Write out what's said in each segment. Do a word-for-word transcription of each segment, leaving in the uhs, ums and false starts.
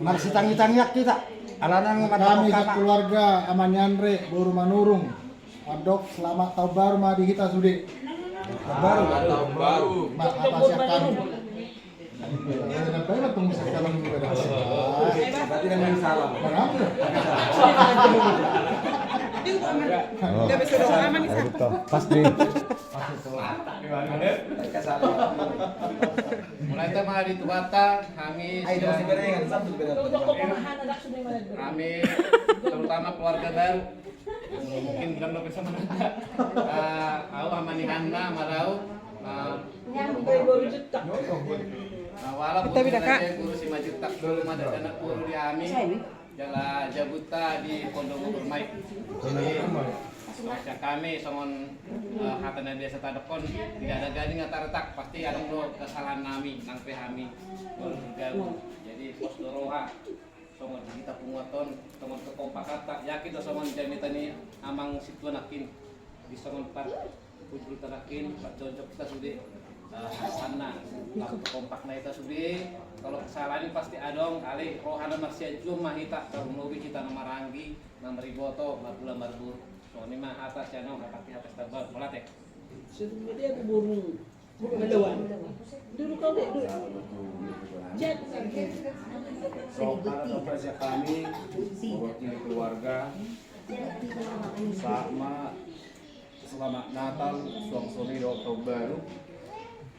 Marsitangitangian hita. Alana nang kami sakeluarga Ama ni Andre, boru Manurung, mandok selamat tahun baru ma di hita sude. Tahun baru. Selamat tahun baru. Ma, apa siap kami? Berarti dengan salam. Pas di. Mulai tema di Tuhanta, hami hami terutama keluarga baru. Mungkin bilang lebih sama. Ah, au Ama ni Hanna, Ama Rau. Ah, wala boru si Majuttak, boru ma anak boru di hami. Jala jabuta di Pondok Umur Mai. Jadi, songon sian hami, songon, eh, hata na biasa tadokkon, tidak ada gading yang tak retak, pasti adong do kesalahan nami, nang pe hami. Jadi, pos do roha, songon di hita punguan on, songon kekompakan ta, yakin do songon jamita ni amang sintua nangkin, di songon par Kumpul terakhir, Pak Jonjok, kita sudah, eh, sana. Kalau kompak na hita sudah, kalau kesalahan pasti adong, alai roha na marsianjuang ma hita, tarlumobi hita na maranggi, na mariboto, margula marboru. Songon i ma hata sian au, hata hata stabal, mauliate. Sebelum dia aku boru, boru melawan. Dulu kau dek, dulu. Cek. So, kalau kau baca kami, mewakili keluarga, sama Selamat Natal, suang songon i dohot Taon Baru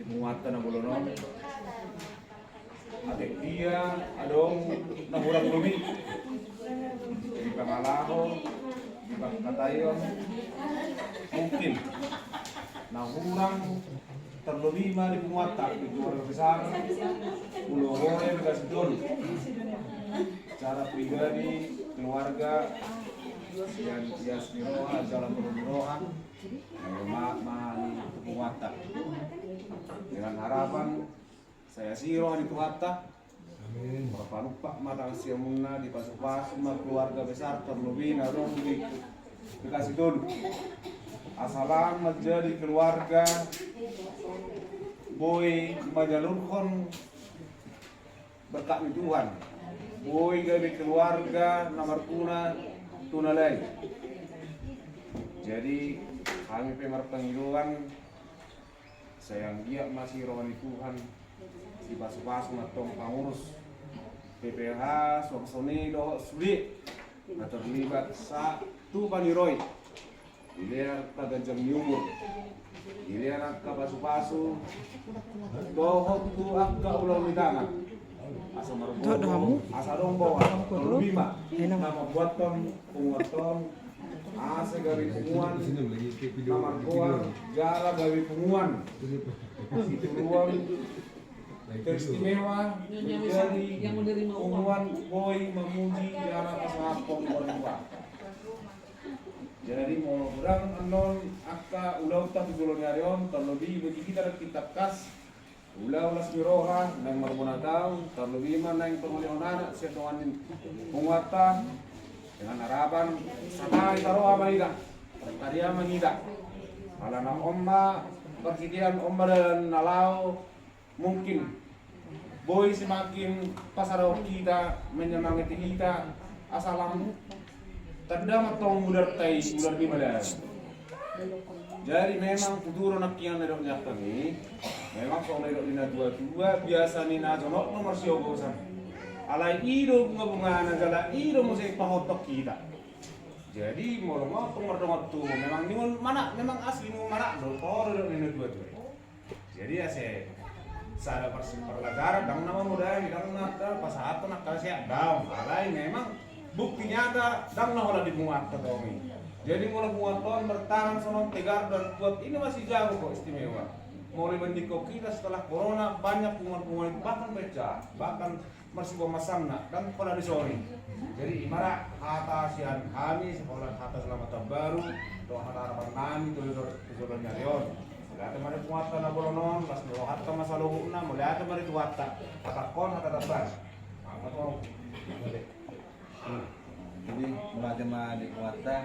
di punguanta na bolon on. Atik dia adong na hurang lobi di pangalaho, di pangkataion, mungkin na hurang tarlobi ma di punguanta, di keluarga besar Puloboe Bekasi Tolu. Secara pribadi, keluarga, sian ias ni roha jala molo ni roha, na maaf ma di punguanta. Dengan harapan sai asi roha ni Tuhanta, marpalumpak ma tangan siamunna, dipasupasu ma keluarga besar tarlobi na adong di Bekasi Tolu. Asa lam manjadi keluarga boi manjalurhon berkat ni Tuhan. Boi gabe keluarga na marguna tu na lain. Jadi, hami pe marpangidoan, sai anggiat ma asi roha ni Tuhan, dipasupasu ma antong pangurus P P H, suang songon i dohot sude na terlibat sa tu paniroi. Dilehon angka ganjang ni umur, dilehon angka pasupasu dohot tu angka ulaon ni tangan. Asa margomgom, asa adong boha, tarlobi ma na mambuathon punguanta on asa gabe punguan na margoar jala gabe punguan situruon teristimewa, menjadi punguan boi mamuji jala pasahathon Tuhan. Jadi molo godang annon angka ulaonta tu joloan ni ari on, tarlobi bagi hita na tingkitangkas, ulaon las ni roha, naeng marboru taon, tarlobi ma naeng pangolihon anak sian dongan ni punguanta, dengan harapan satai saroha ma hita, markarya ma hita. Alana on ma parhitean on ma dalan na laho, mungkin boi semakin pasarahon hita, menyemangati hita, asa lam tanda ma antong mudarta i, mudar ni madalan. Jadi memang tutu do nangkin na didok ni angka i, memang songon na didok ni na tua-tua, biasa ni na jonok do marsiogosan. Alai i do bunga-bungana jala i do muse pahothon hita. Jadi molo nga antong mardongan tubu, memang ni mana, memang asli ni mana do, toho do didok ni na tua-tua. Jadi ase sada parsi-, parlajaran, ndang na mamodai, ndang na pasahathon angka sehat daong. Alai memang bukti nyata ndang na holan di punguanta tong i. Jadi molo punguanta on bertahan songon tegar dan kuat, ini masih jago kok, istimewa. Molo dibandingkon hita setelah corona, banyak punguan-punguan itu bahkan pecah, bahkan marsiboan masangna, ndang pola disori. Jadi i ma ra hata sian hami, sekolah hata selamat tahun baru, dohot hata harapan nami tu jolo-, tu joloan ni ari on. Mauliate ma di punguanta na bolon on, las ni rohanta ma saluhutna, mauliate ma di Tuhanta. Hata on hata tambar. Amat on. Jadi mauliate ma di punguanta.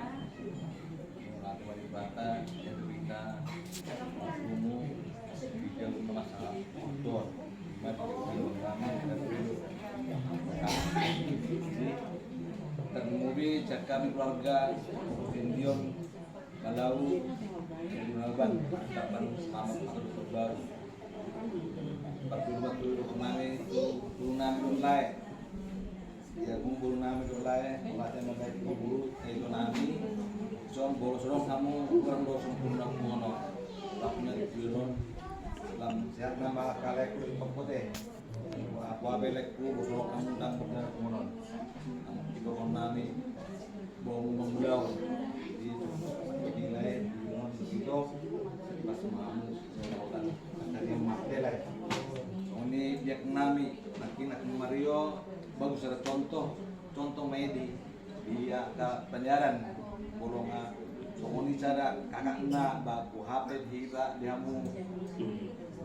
Mauliate ma di Tuhanta, ya tu kita. Umu, kita umu masalah. Tuh. Mati, kami, kami, kami. Sian hami keluarga Sintion, Malau, Sintion Alban, ucapan selamat tahun baru. Parjolo ma tu dohonon nami tu boru nami dohot lae. Ia boru nami dohot lae, mauliate ma di boru, eh, ito nami. Songon boru, songon hamu, kurang dosa pun nak mono. Lapunya di Sintion, lam sehat nama kalek di Pokpote. Apo ape lek ku bosok kamu dan benar monon. Di dohonon nami, boru mangulahon di, di lae, di dohonon di sito, pas mamu, tadi mate lae. Songon i biak nami, nangkin na mario, bagus ada contoh, contoh ma i di, di angka panjaran, boru nga, songon i sada kakakna, ba ku hape di hita, di hamu,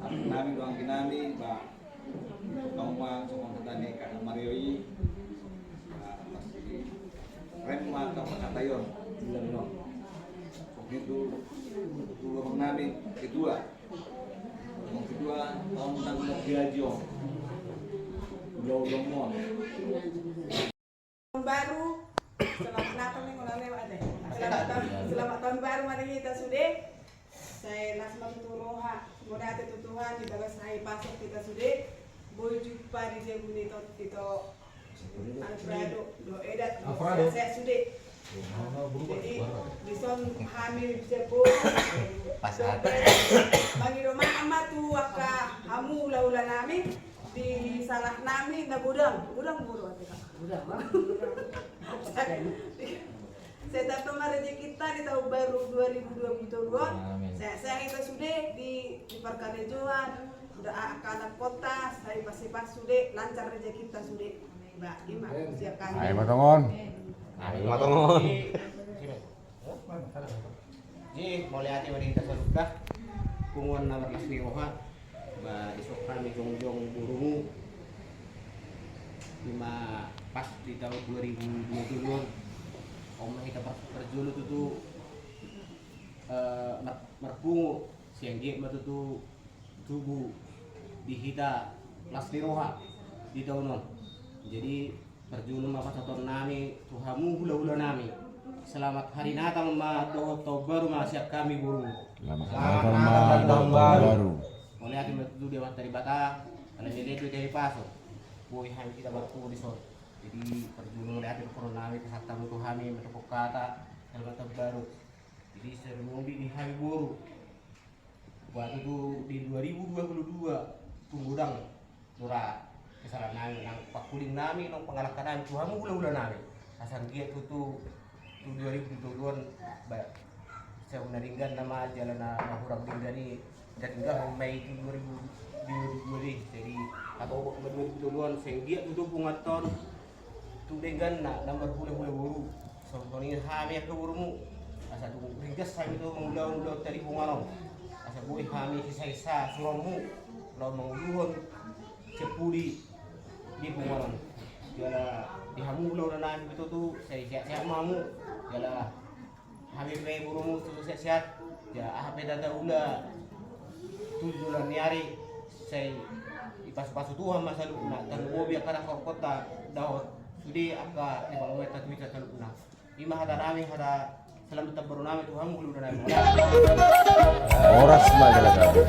nami dohot anggi nami, ba, Tong ma songon hata ni kakak Mario i, ah, pasti rem ma tong hata i on, bilang non. Songon i tu, tu abang nami ketua. Abang ketua, tong tanggung jawab gaji on. Ulang-ulang mon. Tahun baru, selamat Natal nih, mau nanya, Pak, deh. Selamat tahun, selamat tahun baru ma di hita sude. Sai las ma tutu roha, mauliate tu Tuhan, di bagas hami pasuk hita sude. Boi jumpa di jabu ni ito, ito Alfredo, do edat, Alfredo. Sehat sude. Jadi, dison hami bisa bo. Mangido maaf ma tu angka hamu hulahula nami. Di salah nami na godang, godang boru ate, Kak. Godang. Sai tartama rejekinta di tahun baru dua ribu dua puluh tolu on. Amin. Sehat-sehat hita sude di, di parkarejoan, di angka anakhonta, sai pasu-pasu sude, lancar rejekinta sude. Ba, ima, siap kami. Ai ma tong on. Ai ma tong on. Jadi, mauliate ma di hita saluhutna, punguan na marlas ni roha, ba, dison hami jongjong borumu, ima pas di tahun dua ribu dua puluh on, on ma hita par-, parjolo tutu, eh, mar-, marpungu, sai anggiat ma tutu tubu di hita las ni roha di taon on. Jadi, parjolo ma pasahaton nami tu hamu hulahula nami. Selamat Hari Natal ma dohot Tahun Baru ma sian hami boru. Selamat Natal ma dohot Tahun Baru. Mauliate ma tutu di Amanta Debata, ala ni ledo di hami pasuk. Boi hami hita marpungu dison. Jadi, parjolo mauliate dohonon nami, pasahat hamu tu hami, mandok hata selamat Tahun Baru. Jadi, sai ro di hami boru. Ba tutu di dua ribu dua puluh dua, tung godang do ra kesalahan nami, nang pangkuling nami, nang pangalangka nami, tu hamu hulahula nami. Asa anggiat tutu, tu dua ribu dua puluh dua on, ba, sai na denggan nama jala na, na hurang denggan i, na denggan ma i tu dua ribu dua puluh dua i. Jadi, atau dua ribu dua puluh dua on, sai anggiat tutu punguanta on, tu dengganna, na marhulahula boru. Songon i hami angka borumu. Asa tung ringgas hami tu mangulahon, mangulahon taripungan on. Asa boi hami sisahisa suronmu. Laho manguluhon sian pudi di punguan on. Jala di hamu hulahula nami pe tutu, sai sehat-sehat ma hamu. Jala hami pe borumu tutu sehat-sehat. Jala aha pe tataula tu joloan ni ari, sai dipasu-pasu Tuhan ma saluhutna, tarlumobi angka na songkota dohot sude angka na palomoan ta tu hita saluhutna. Ima hata nami, hata selamat tahun baru nami tu hamu hulahula nami. Horas ma jala gabe.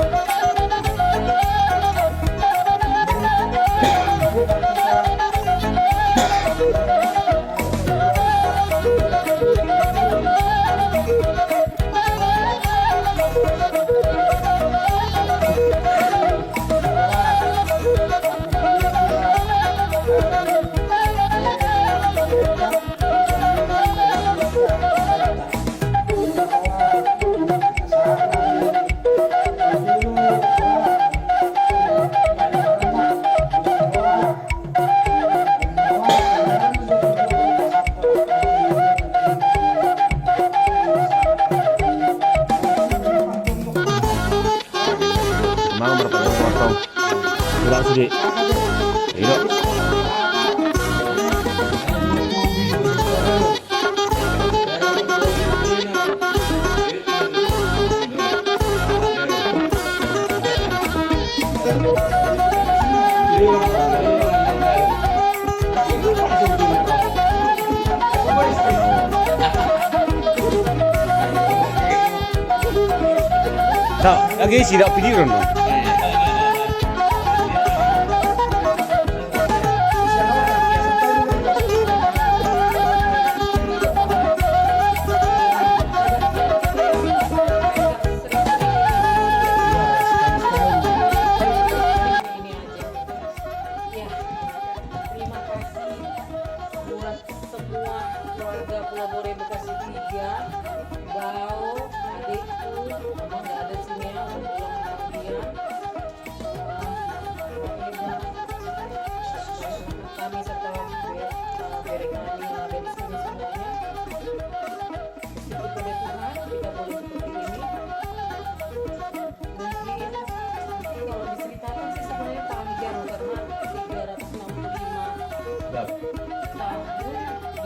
Mang marpakaian potong. Gerak sude. Ayo. Tau, age si dak pidiron no. Ya, terima kasih buat semua keluarga Pulau Bore Bekasi tiga, Bao, adikku, memang nggak ada sini ya, udah pulang sama dia. Eh, hebat. Kami setelah, eh, dari kami yang ada di sini semuanya, syukur pada Tuhan, kita boleh seperti ini. Mungkin, mungkin kalau diceritakan sih sebenarnya panjang, karena tiga ratus enam puluh lima tahun,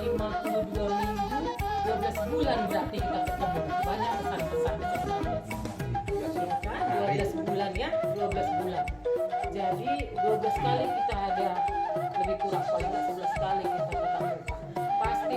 lima puluh dua minggu, dua belas bulan berarti kita ketemu. Banyak pesan-pesan, pesan-pesan. Ya kan? Dua belas bulan ya, dua belas bulan. Jadi, dua belas kali kita ada, lebih kurang, paling nggak sebelas kali kita tatap muka. Pasti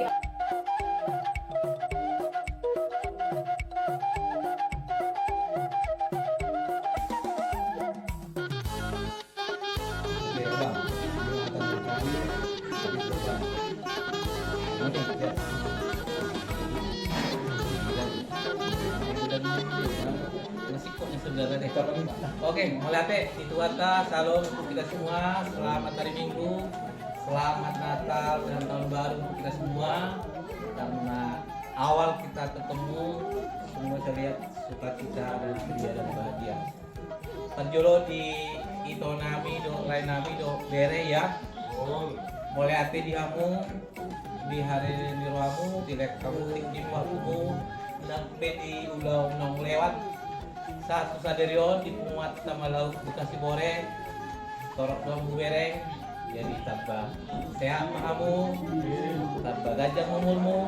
Oke, mauliate di Tuhanta, salam untuk kita semua, selamat hari Minggu, selamat Natal dan Tahun Baru untuk kita semua. Karena awal kita ketemu, semua saya lihat sukacita dan ceria dan bahagia. Parjolo di ito nami dohot lae nami dohot bere ya. Mauliate di hamu, di hari ni rohamu, di lehon hamu tingki waktumu, nang pe di ulaon naung lewat. Sahat tu sadari on di punguanta Malaut Bekasi Bore, torop do hamu bereng, jadi tamba sehat ma hamu, tamba ganjang umurmu,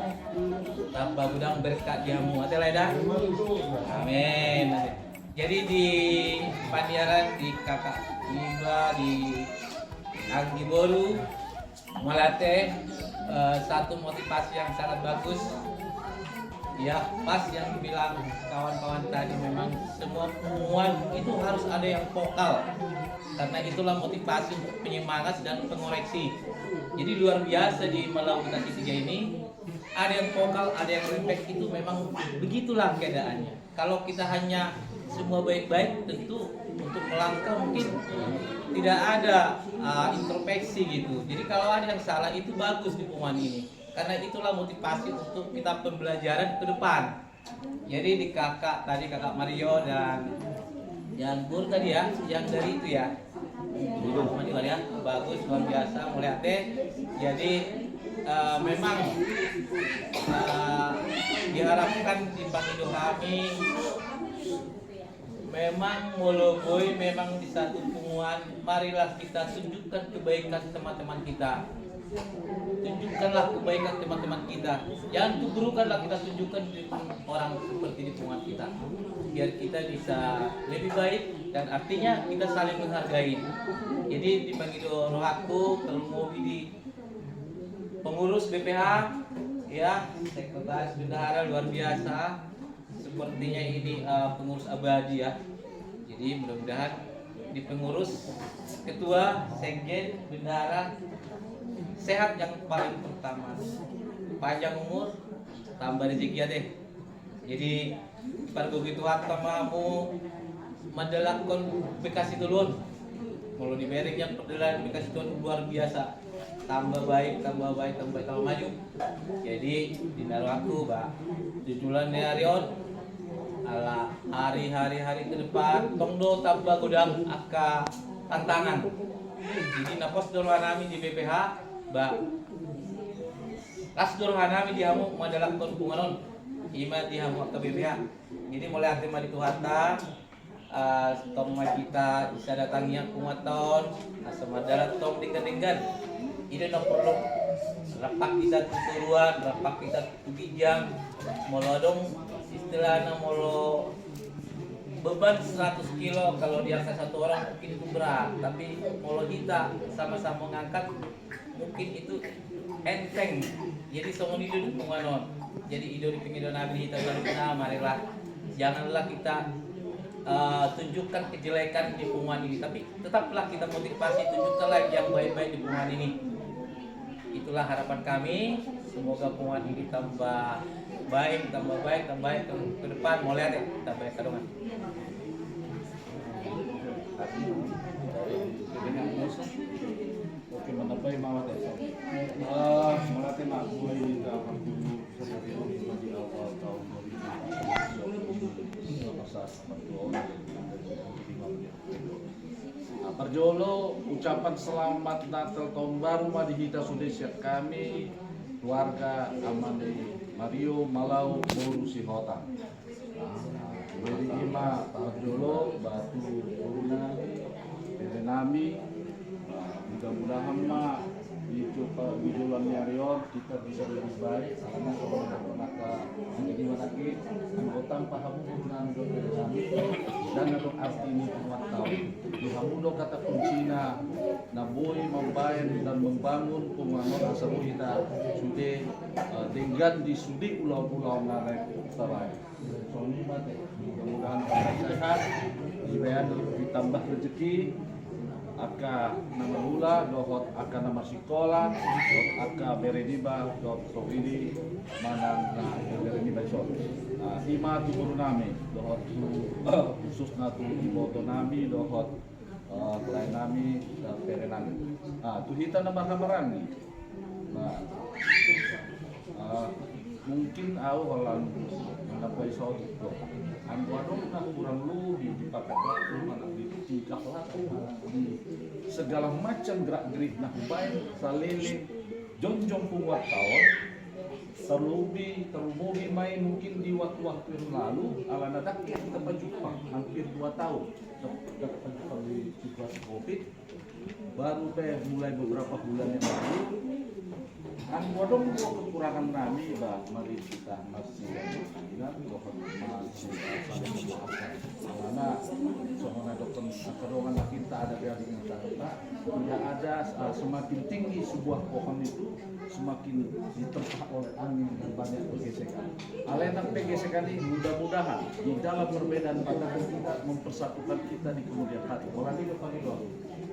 tamba godang berkat di hamu. Ate lae da? Amin. Jadi di paniaran di kakak niba di anggi boru, mauliate, eh, satu motivasi yang sangat bagus. Ya, pas yang bilang kawan-kawan tadi, memang semua punguan itu harus ada yang vokal. Karena itulah motivasi untuk penyemangat dan pengoreksi. Jadi luar biasa di Malaut Bekasi tiga ini, ada yang vokal, ada yang lembek, itu memang begitulah keadaannya. Kalau kita hanya semua baik-baik, tentu untuk melangkah mungkin tidak ada, uh, introspeksi gitu. Jadi kalau ada yang salah, itu bagus di punguan ini. Karena itulah motivasi untuk kita pembelajaran ke depan. Jadi di kakak tadi, kakak Mario dan Jan Pur tadi ya, yang dari itu ya. Bagus, luar biasa, mauliate. Jadi, eh, memang, eh, diharapkan di pangido kami, memang molo boi memang di satu punguan, marilah kita tunjukkan kebaikan teman-teman kita. Tunjukkanlah kebaikan teman-teman kita. Jangan keburukanlah kita tunjukkan di depan orang seperti di punguan kita. Biar kita bisa lebih baik dan artinya kita saling menghargai. Jadi di pangido rohaku, terlebih di pengurus B P H, ya, sekretaris bendahara luar biasa. Sepertinya ini, eh, pengurus abadi ya. Jadi mudah-mudahan di pengurus, ketua, sekjen, bendahara, sehat yang paling pertama. Panjang umur, tambah rezeki ya deh. Jadi pargogoi Tuhanta ma hamu mandalakkon Bekasi Tolu on. Molo dibereng nian pardalanan Bekasi Tolu on luar biasa. Tambah baik, tambah baik, tambah baik, tambah maju. Jadi di na rohangku ba, di joloan ni ari on, ala hari-hari ke depan tong do tambah godang angka tantangan. Jadi na pos do rohanami di B P H ba, las do rohanami di hamu mandalakkon punguan on, ima di hamu angka B P H. Jadi mauliate ma di Tuhanta. Ah, tong ma hita bisa datangi punguanta on, asa mandalan tong denggan-denggan. I do na porlu, rap hita tu toruan, rap hita tu ginjang. Molo adong istilahna, molo beban seratus kilo, kalau diangkat satu orang mungkin itu berat, tapi molo hita sama-sama mengangkat, mungkin itu enteng. Jadi songon i do di punguan on. Jadi i do di pangidoan nami di hita saluhutna, marilah janganlah kita, Eh, tunjukkan kejelekan di punguan ini, tapi tetaplah kita motivasi, tunjukkanlah yang baik-baik di punguan ini. Itulah harapan kami, semoga punguan ini tambah baik, tambah baik, tambah baik ke, ke depan. Mauliate, tambah baik ke depan. Oke, menambahi mauliate. Eh, mauliate, Mak. Mulai kita berkunjung. Sadari on ma di awal taon dua ribu dua puluh, masa perjuangan. Nah, parjolo ucapan selamat Natal Tahun Baru ma di hita sude sian hami keluarga Ama ni Mario Malau boru Sihotang. Jadi ima parjolo ba tu boru nami, bere nami, mudah-mudahan ma di coba di joloan ni ari on hita bisa lebih baik, karena kalau mereka jadi lagi anggota pahamu dengan bere nami dan adong arti ni punguan taon. Di hamu do kata kuncina na boi mambaen dan membangun punguan on asa boi hita sude, eh, denggan di sude ulaon-ulaon na lain tabaen. Songon i ma te, mudah-mudahan tambah sehat, dibaen ditambah rezeki, angka na marhula dohot angka na marsikola dohot angka bere niba dohot sogidi manang na bere niba dison. Ah, ima tu boru nami dohot tu, eh, khususna tu iboto nami dohot, eh, lae nami, eh, bere nami. Ah, tu hita na marhahamaranggi. Nah, eh, mungkin au holan manambai saotik do. Anggo adong na kurang lobi di pakat laku, manang di tingkah laku, di segala macam gerak-gerik na hubaen saleleng jongjong punguan taon, terlebih, terlebih ma i mungkin di waktu-waktu yang lalu, alana ndang hita pajumpang hampir dua tahun. Ndang hita pajumpang di situasi covid. Baru pe mulai beberapa bulan yang lalu, anggo adong dua kekurangan nami, ba, mari kita masih, masih saling memaafkan. Karena songon na didok angka dongan, na pinta ada gading yang tak retak, tidak ada, eh, semakin tinggi sebuah pohon itu, semakin diterpa oleh angin dan banyak pergesekan. Alai nang pe gesekan i, mudah-mudahan di dalam perbedaan pandangan kita mempersatukan kita di kemudian hari. Pola ni do pangidoan.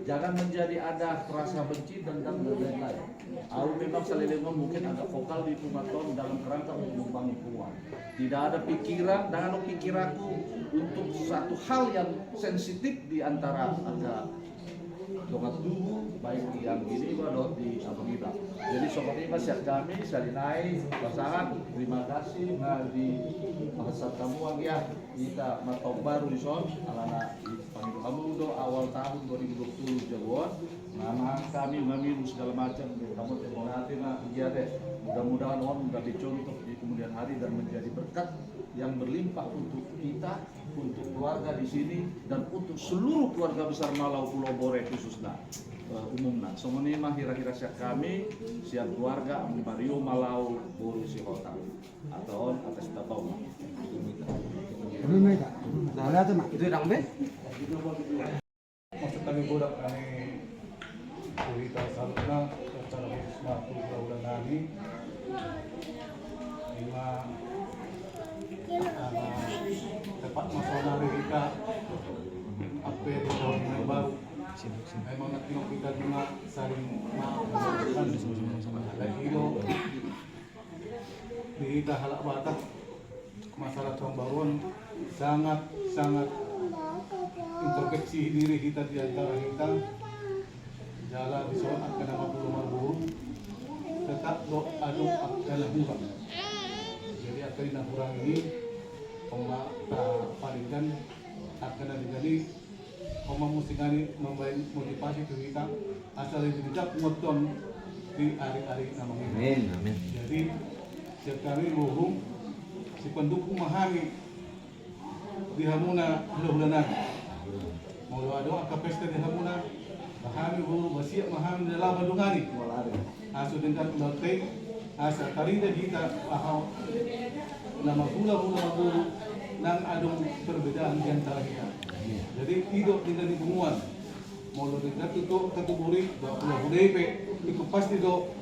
Jangan menjadi ada rasa benci, dendam, dan lain-lain. Au memang saleleng on mungkin agak vokal di punguan taon dalam kerangka untuk membangun punguan. Tidak ada pikiran, ndang adong pikiranku untuk satu hal yang sensitif di antara angka dongan tubu, baik di anggi niba dohot di abang iba. Jadi songon i ma sian hami, sahali nai pasahat terima kasih na dipasahat hamu anggia hita martaon baru dison, alana dipangido hamu do awal tahun dua ribu dua puluh jabu on. Nah, hami maminum segala macam, hamu te mauliate ma, anggia te. Mudah-mudahan on gabe contoh di kemudian hari dan menjadi berkat yang berlimpah untuk kita, untuk keluarga di sini, dan untuk seluruh keluarga besar Malau Pulau Bore khususna, eh, umumna. Songon i ma hira-hira sian hami, sian keluarga Ama ni Mario Malau boru Sihotang. Atau on atas tapau. Nah, lihat, Mak. Itu yang be? Maksud hami godang hami tu hita saluhutna, secara khusus ma tu hulahula nami. Ima, ah, tepat ma saonari hita ampe di taon na baru. Memang nanti kita cuma saling memaafkan. Ada ido di hita halak Batak, masalah tahun baru on sangat, sangat introspeksi diri hita di antara hita. Jala dison angka na marhula marboru, tetap do adong angka na hurang. Jadi angka na hurang i, on ma taparinggan, angka na denggan i, on ma muse nangkin mambaen motivasi tu hita, asa lebih denggan punguan taon di ari-ari na mangihut. Amin, amin. Jadi, sian hami bohung, sipandukung ma hami di hamuna hulahula nami. Molo adong angka pesta di hamuna, ba hami boru, ba siap ma hami na laho mandongani. Asa denggan ulaonta i, asa tarida hita aha, na marhulahula marboru, ndang adong perbedaan di antara hita. Jadi, i do denggan ni punguan. Molo denggan tu, tu, tu boru i, ba hulahula i pe, ingkon pasti do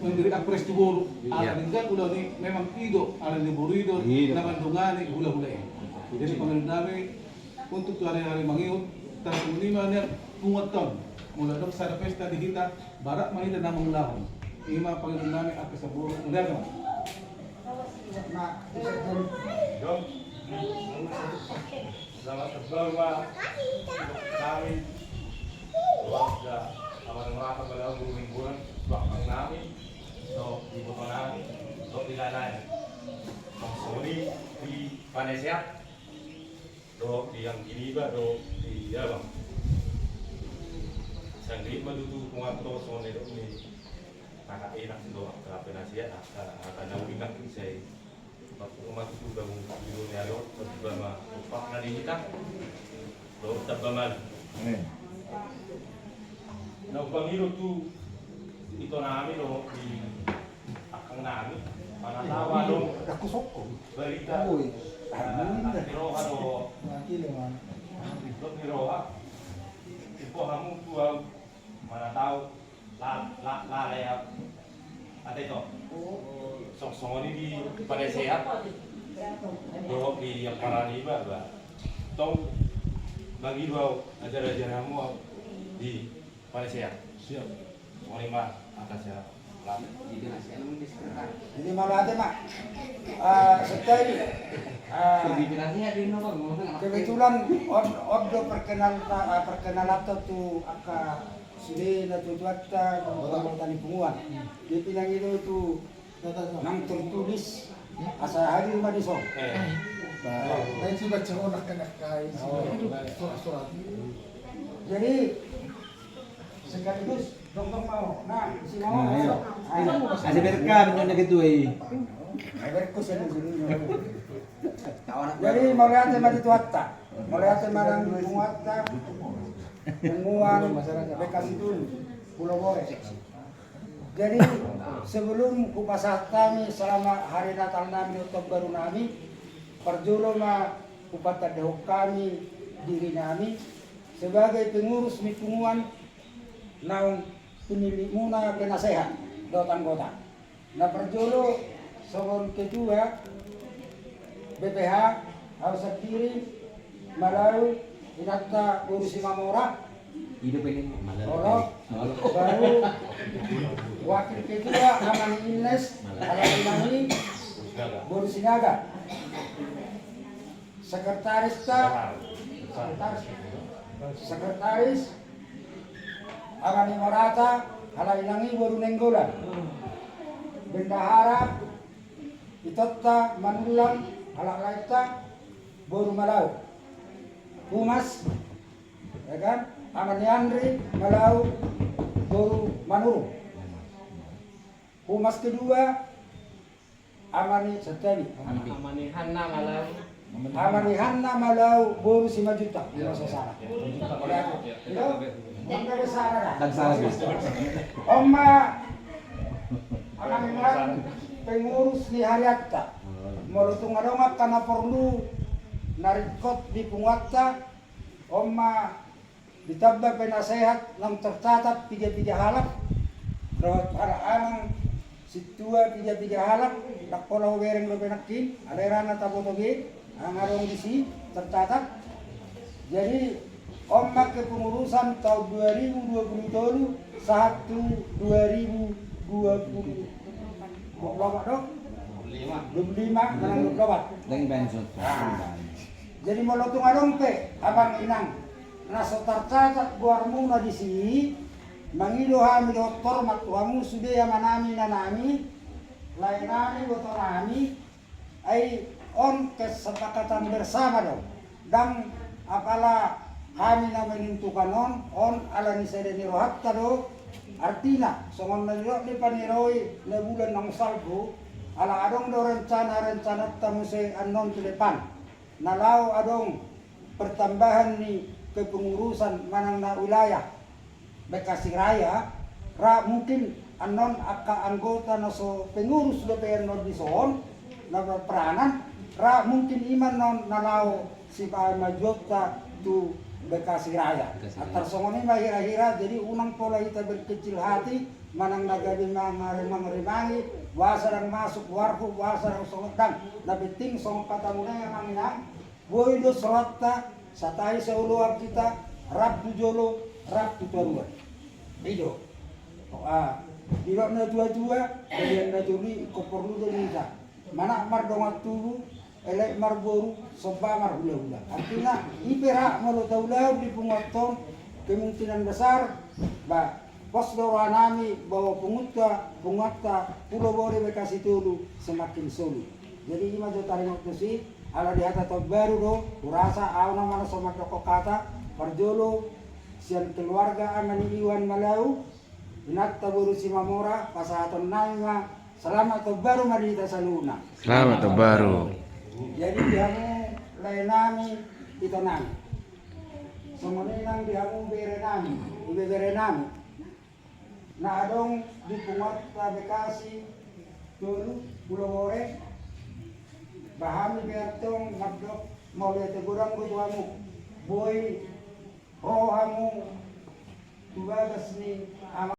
memberi apres tu boru. Iya. Ala denggan ulaon i, memang i do, ala ni boru i do, iya, na mandongani hulahula i. Jadi pangidoan nami untuk tu ari-ari mangihut, tarsongon i ma nian punguanta on. Molo adong sada pesta di hita, barak ma hita na mangulahon. I ma pangidoan nami angka saboru, mauliate ma. Selamat tahun baru, Pak. Kami keluarga Amang Raka Balagu Mingguan, dohot nami, dohot iboto nami, dohot di lae-lae. Songon i di panasehat, dohot di anggi niba, dohot di abang. Sangkali ma tutu punguanta on songon na nidok ni kakak, enak do angka panasehat, angka, angka na uli nangkin sai. Waktu umat itu udah ngumpul di dunia lo, tiba ma upak na di hita. Lo tamba malu. Amin. Na upangido tu ito nami dohot di akang nami, mana tahu adong barita. Oi. Amin. Di roha dohot. Mati le, man. Di roha. Ipo hamu tu au, mana tahu. La, la, la, la, ya. Ate to. Songon i di panasehat. Dohot di amparani ba, ba. Tong bagi dua ajar-ajar hamu au di panasehat. Siap. Songon i ma angka sehat. Jadi mauliate ma. Ah, sekali. Ah, kebetulan on, on do perkenal, ah, perkenalanta tu angka sude natuatuanta, anggota ni punguan. Dia bilang itu tu nang tertulis asa hadir ma dison. Jadi sekaligus dongdong mau. Nah, isi mau. Nah, iya. Ayo. Asa berkah minyak na ketua i. Berkah sini sini. Jadi mauliate ma di Tuhanta. Mauliate ma nang di punguanta. Punguan Bekasi Dulu, Pulo Borek. Jadi sebelum hupasahat hami selamat hari Natal nami dohot tahun baru nami, parjolo ma hupatandahon hami diri nami sebagai pengurus ni punguan naung pinillimuna penasehat dohot anggota. Na parjolo songon ketua B P H, au sandiri Malau, inanta boru Simamora. Olo, baru wakil ketua Amang Ines, halak Inangi, boru Sinaga. Sekretaris ta, sekretaris, sekretaris Amang Imorata, halak Inangi, boru Nainggolan. Bendahara, itonta Manullang, halak Lainta, boru Malau. Humas, ya kan? Amang Andri Malau, boru Manurung. Humas kedua, Amang Setiabi. Amang Hanna Malau. Amang Hanna Malau, boru Simanjuntak. Iya, iya. Salah. Iya. Iya. Kan salah. On ma, Amang Imran, pengurus ni harianta. Molo tung adong angka na porlu na ringkot di punguanta, on ma ditamba penasehat naung tercatat piga-piga halak, dohot halak Amang Sintua piga-piga halak, ndang pola hubereng dope nangkin, alai ra na taboto be, nang adong disi tercatat. Jadi on ma kepengurusan tahun dua ribu dua puluh tolu sahat tu dua ribu dua puluh, dua puluh opat do? Dua puluh lima, manang dua puluh opat. Jadi molo tung adong pe, Amang Inang, na so tarcatat goarmuna disi, mangido hami dohot hormat tu hamu sude amanami, inanami, laenami, ibotonami, ai on kesepakatan bersama do. Ndang apala hami na menentukan on, on ala ni sada ni rohanta do. Artina songon na nidok ni paniroi na bulan naung salpu, ala adong do rencana-rencananta muse annon tu depan. Na laho adong pertambahan ni kepengurusan manang na wilayah Bekasi Raya, ra mungkin annon angka anggota na so pengurus dope annon dison, na berperanan, ra mungkin i ma annon na laho sipamajuonta tu Bekasi Raya. Bekasi Raya. Antar songon i ma hira-hira, jadi unang pola hita berkecil hati, manang na gabe mangaremang-remangi, boasa ndang masuk goarhu, boasa ndang songon, ndang, na penting songon hatamu nai, Amang Inang, Boi do seratta, satai saoloan hita, rap tu jolo, rap tu toruan. I do. Ah, didok na tuatua, bagian na tolu i, ingkon porlu do di hita. Manat mardongan tubu, elek marboru, somba marhulahula. Artina, i pe ra molo taulahon di punguanta on, kemungkinan besar, ba, pos do rohanami bahwa punguanta, punguanta Pulo Bore Bekasi tolu semakin solid. Jadi i ma jo taringot tusi, ala di hata taon baru do, hurasa, au nama na so mandok hata, parjolo, sian keluarga ama ni Iwan Malau, inanta boru Simamora, pasahatonnami ma, selamat taon baru ma di hita saluhutna. Selamat taon baru. Jadi di hamu laenami, itonami. Songon i nang di hamu berenami, ibeberenami. Na adong di punguanta Bekasi tolu Pulo Bore, ba hami pe antong mandok mauliate godang do tu hamu. Boi ro hamu tu bagas ni ama